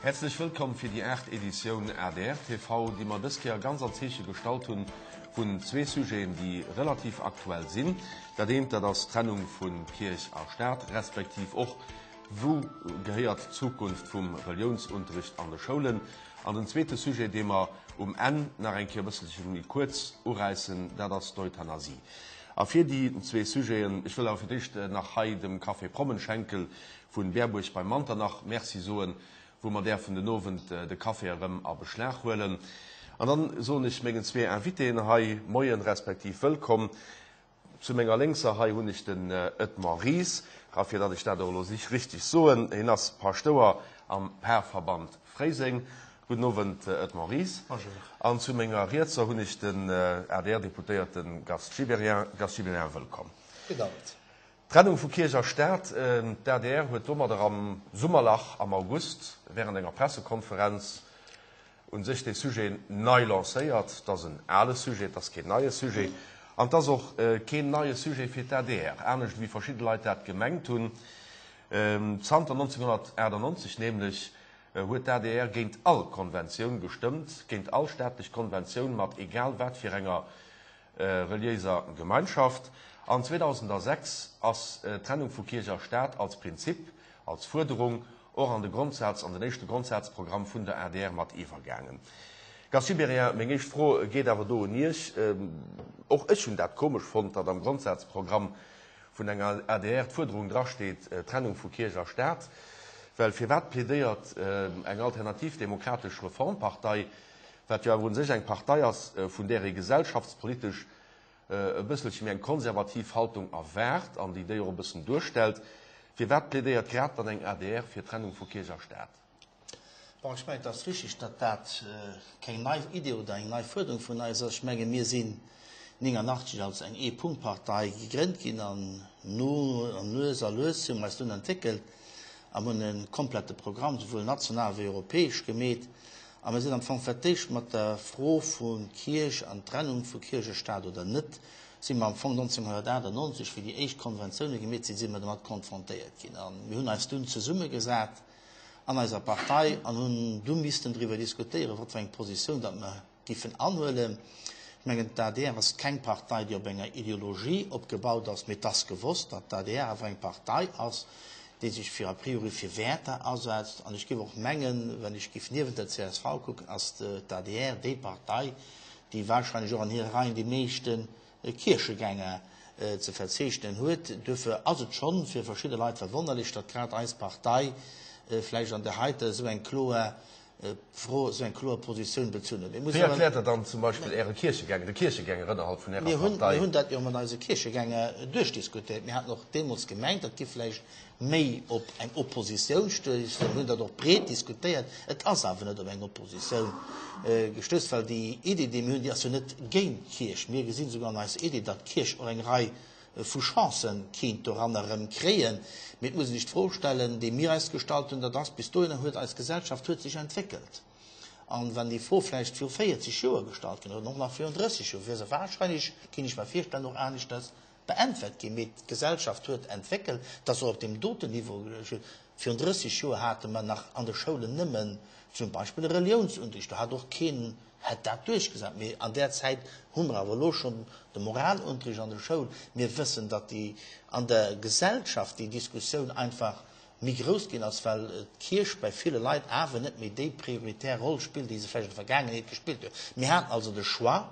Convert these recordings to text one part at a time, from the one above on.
Häerzlech wëllkomm fir déi aacht Editioun adr TV, déi mer dës Kéier ganz an d'Zeeche gestallt hunn vun zwee Sujeten, déi relativ aktuell sinn. Dat eent, dat ass d'Trennung vu Kierch a Staat, respektiv och, Wou gehéiert d'Zukunft vum Reliounsunterricht an de Schoulen? An den zweete Sujet, dee mer um Enn nach eng Kéier e bësselche méi kuerz uräissen, dat ass d'Euthanasie. A fir déi zwee Sujeten, ech wëll awer fir d'éischt nach hei dem Café Prommenschenkel vun Berbuerg bei Manternach Merci soen, wou mer däerfen den Owend de Café erëm a Beschlag huelen. An dann soen ech mengen zwee Invitéen hei Moien respektiv Wëllkomm. Zu menger Lénkser hei hunn ech den Edmond Ries, a fir datt ech dat och elo sich richtig soen, hien ass Paschtouer am Parverband Fréiseng. Gudden Owend, Edmond Ries. Bonjour. An zu menger Rietser hunn ech den ADR-Deputéierte Gast Gibéryen. Gast Gibéryen, wëllkomm. Gudden Owend. Trennung vu Kierch a Staat, D'ADR huet domadder am Summerlach am August wärend enger Pressekonferenz u sech dee Sujet nei lancéiert. Et ass en ale Sujet, et ass keen neie Sujet an et ass och keen neie Sujet fir d'ADR, anescht ewéi verschidde Leit dat gemengt hunn. Zanter 1998 nämlech huet d'ADR géint all Konventioun gestëmmt, géint all staatlech Konventioun mat egal wat fir enger reliéiser Gemeinschaft. An 2006 ass d'Trennung vu Kierch a Staat als Prinzip, als Fuerderung och an de Grondsaz, an den éischte Grondsazprogramm vun der adr mat iwwergaangen. Gast Gibéryen, meng éischt Fro geet awer do un Iech. Och ech hunn dat komesch fonnt, datt am Grondsazprogramm vun enger adr d'Fuerderung drasteet, Trennung vu Kierch a Staat. Well firwat plädéiert eng alternativ demokratesch Reformpartei, wat jo awer u sech eng Partei ass, vun där ee gesellschaftspolitesch e bësselche méi eng konservativ Haltung erwaart an déi déi och e bëssen duerstellt. Firwat plädéiert grad dann eng adr fir d'Trennung vu Kierch a Staat? Bon, ech mengen, et ass richtig, datt dat keng nei Idee oder eng nei Fuerderung vun eis ass. Ech menge mir sinn 89 als eng Ee-Punkt-Partei gegrénnt ginn an no an lues a lues hu mer eis dunn entwéckelt an hunn e komplette Programm, souwuel national wéi europäesch, gemeet. A mir sinn am Fong fir d'éischt mat der Fro vu Kierch an Trennung vu Kierch a Staat oder net, si mer am Fong 1998, wéi déi éischt Konventioune gemeet sinn, si mer domat konfrontéiert ginn. A mir hunn eis dunn zesummegesat an eiser Partei an hunn du missten driwwer diskutéieren, wat fir eng Positioun datt mer giffen anhuelen. Ech mengen, d'ADR ass keng Partei, déi op enger Ideologie opgebaut ass, mee et ass gewosst, datt d'ADR awer eng Partei ass, déi sech fir a priori fir Wäerter asetzt. An ech géif och mengen, wann ech géif niewent der csv kucken, ass d'ADR déi Partei, déi wahrscheinlech och an hire Reien déi meeschte Kierchegänger ze verzeechnen huet. Duerfir ass et schonn fir verschidde Leit verwonnerlech, datt grad eis Partei vläicht an där heiter esou eng kloer Fro esou eng kloer Positioun bezunn huet. Wéi erkläert Der dann zum Beispill Äre Kierchegänger, de Kierchegänger ënnerhalb vun Ärer Partei? Mir hunn dat jo mat eise Kierchegänger duerchdiskutéiert. Mir haten och deemools gemengt, dat giff vläicht méi op eng Oppositioun stoussen. Mir hunn dat och breet diskutéiert. Et ass awer net op eng Oppositioun gestouss, well déi Iddi, déi mir hunn, déi ass jo net géint d'Kierch. Mir gesinn esouguer an eiser Iddi, datt d'Kierch och eng Rei vu Chancen kéint doran erëm kréien. Mee et muss ee sech d'Fro stellen, déi mir eis gestallt hunn, dat ass, bis dohinner huet eis Gesellschaft huet sech entwéckelt. An wann déi Fro vläicht viru 40 Joer gestallt ginn oder och nach virun 30 Joer, wier se wahrscheinlech, kéint ech mer virstellen, och aneschters beäntwert ginn. Mee d'Gesellschaft huet entwéckelt, et ass och op deem doten Niveau Virun 30 Joer hate mer nach an de Schoulen nëmmen zum Beispill e Reliounsunterricht, do hat och keen hätt dat duerchgesat. Mee an där Zäit hu mer awer elo schonn de Moralunterricht an der Schoul. Mir wëssen, datt déi an der Gesellschaft déi Diskussioun einfach méi grouss ginn ass, well d'Kierch bei ville Leit awer net méi déi prioritär Roll spillt, déi se vläicht an der Vergaangenheet gespillt huet. Mir haten also de Choix,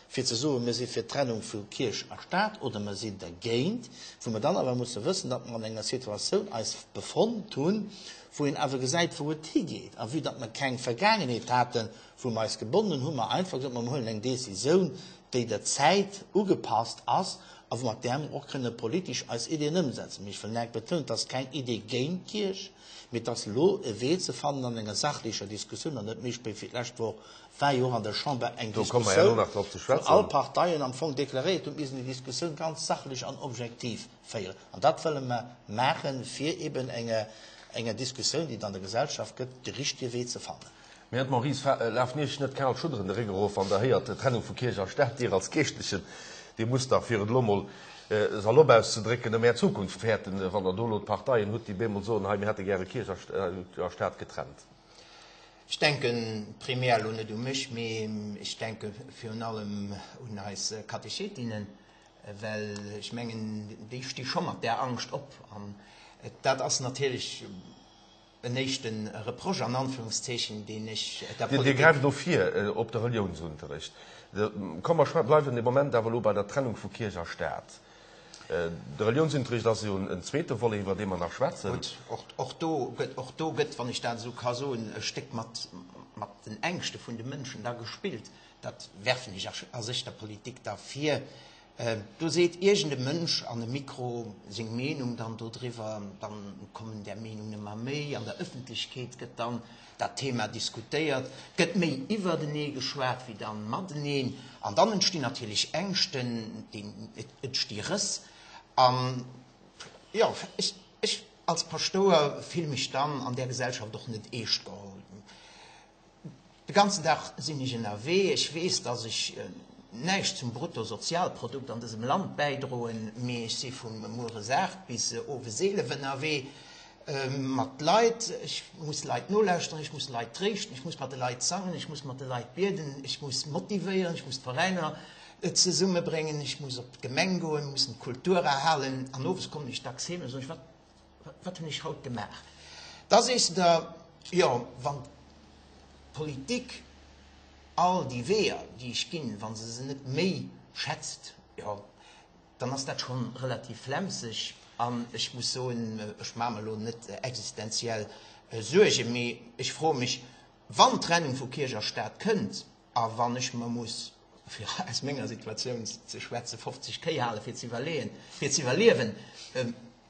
fir ze soen, mir si fir d'Trennung vu Kierch a Staat oder mer sinn dergéint, wou mer dann awer musse wëssen, datt mer an enger Situatioun eis befonnt hunn, wou een awer gesäit, wou et higeet. A vue datt mer keng Vergaangenheet haten, wou mer eis gebonnen hunn, hu mer einfach gesot, mer huelen eng Décisioun, déi der Zäit ugepasst ass a wou mat där mer och kënne politesch eis Iddien ëmsetzen. Mee ech wëll nach betonen, et ass keng Idee géint d'Kierch, mee et ass elo e Wee ze fannen an enger sachlecher Diskussioun an net méi spéit wéi d'lescht Woch war jo och an der Chamber eng Diskussioun, wou all Parteien am Fong deklaréiert hunn, mir missten déi Diskussioun ganz sachlech an objektiv féieren. An dat wëlle mer maachen, fir eben enger Diskussioun, déi et an der Gesellschaft gëtt, de richtige Wee ze fannen. Mee Här Maurice, lafen Iech net kal Schudderen de Réck erof, wann Der héiert, Trennung vu Kierch a Staat? Dir als Geeschtlechen, Dir musst dach, fir et elo emol salopp auszedrécken, ëm Är Zukunft fäerten, wann Der do elo d'Parteien hutt, déi bemol soen, hei, mir hätte gäre Kierch a Staat getrennt. Ech denke primär elo net u mech, mee ech denke virun allem un eis Katechetinnen, well ech mengen, déi sti scho mat där Angscht op. An dat ass natierlech en éischte Reproche an Anführungszeechen, deen ech der Politik. Dir gräift elo vir op de Reliounsunterricht. Komm, mer bleiwen de Moment awer elo bei der Trennung vu Kierch a Staat. De Reliounsunterricht ass jo en zweete Volet, iwwer dee mer nach schwätzen. Gutt, och do gëtt, och do gëtt, wann ech dat esou ka soen, e Stéck mat, mat den Ängschte vun de Mënschen da gespillt. Dat werfen ech a sech der Politik da vir. Do seet iergend e Mënsch an e Mikro seng Meenung dann dodriwwer, dann kommen där Meenungen ëmmer méi, an der Ëffentlechkeet gëtt dann dat Thema diskutéiert, gëtt méi iwwertenee geschwat wéi dann mateneen an dann entstinn natierlech Ängschten, et entsti Rëss an jo, ech, ech als Paschtouer fille mech dann an där Gesellschaft och net eescht geholl. De ganzen Dag sinn ech ënnerwee, ech weess, datt ech näischt zum Bruttosozialprodukt an dësem Land bäidroen, mee ech si vu mueres 8 bis owes 11 ënnerwee mat Leit. Ech muss Leit nolauschteren, ech muss Leit tréischten, ech muss mat de Leit sangen, ech muss mat de Leit bieden, ech muss motivéieren, ech muss d'Veräiner zesummebréngen, ech muss op d'Gemeng goen, mir mussen d'Kultur erhalen an owes kommen ech dacks heem a soen ech, wat Wat hunn ech haut gemaach? Da sees de der, jo, wann d'Politik all déi Weeër, déi ech ginn, wa se se net méi schätzt, jo, dann ass dat scho relativ flemseg. An ech muss soen, ech maache mer elo net existenziell Suergen, mee ech froe mech, wann d'Trennung vu Kierch a Staat kënnt a wann ech mer muss, fir aus menger Situatioun ze schwätzen, 50 Kéi hale fir ze iwwerleeën, fir ze iwwerliewen,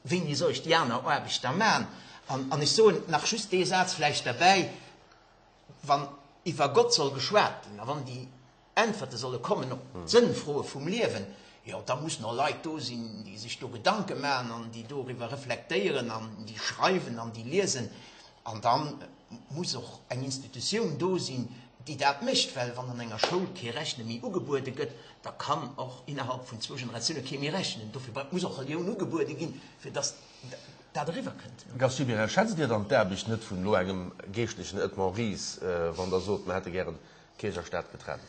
Wéini soll ech déi aner Aarbecht da man? An ech soen nach just dee Saz vläicht derbäi, Wann iwwer Gott soll geschwat ginn a wann déi Äntwerte solle kommen op d'Sënnfroe vum Liewen, jo, da mussen och Leit do sinn, déi sech do Gedanke maachen an déi doriwwer reflektéieren an déi schreiwen an déi liesen. An da muss och eng Institutioun do sinn, déi dat mécht, well wann an enger Schoul kee Rechne méi ugebuede gëtt, da kann och innerhalb vun zwou Generatioune kee méi rechnen. Dofir muss och Relioun ugebuede ginn, fir datt dat eriwwer kënnt. Gast Gibéryen, Schätzt Dir dann d'Aarbecht net vun elo engem Geeschtlechen Edmond Ries, wann Der sot, mer hätte gären Kierch a Staat getrennt?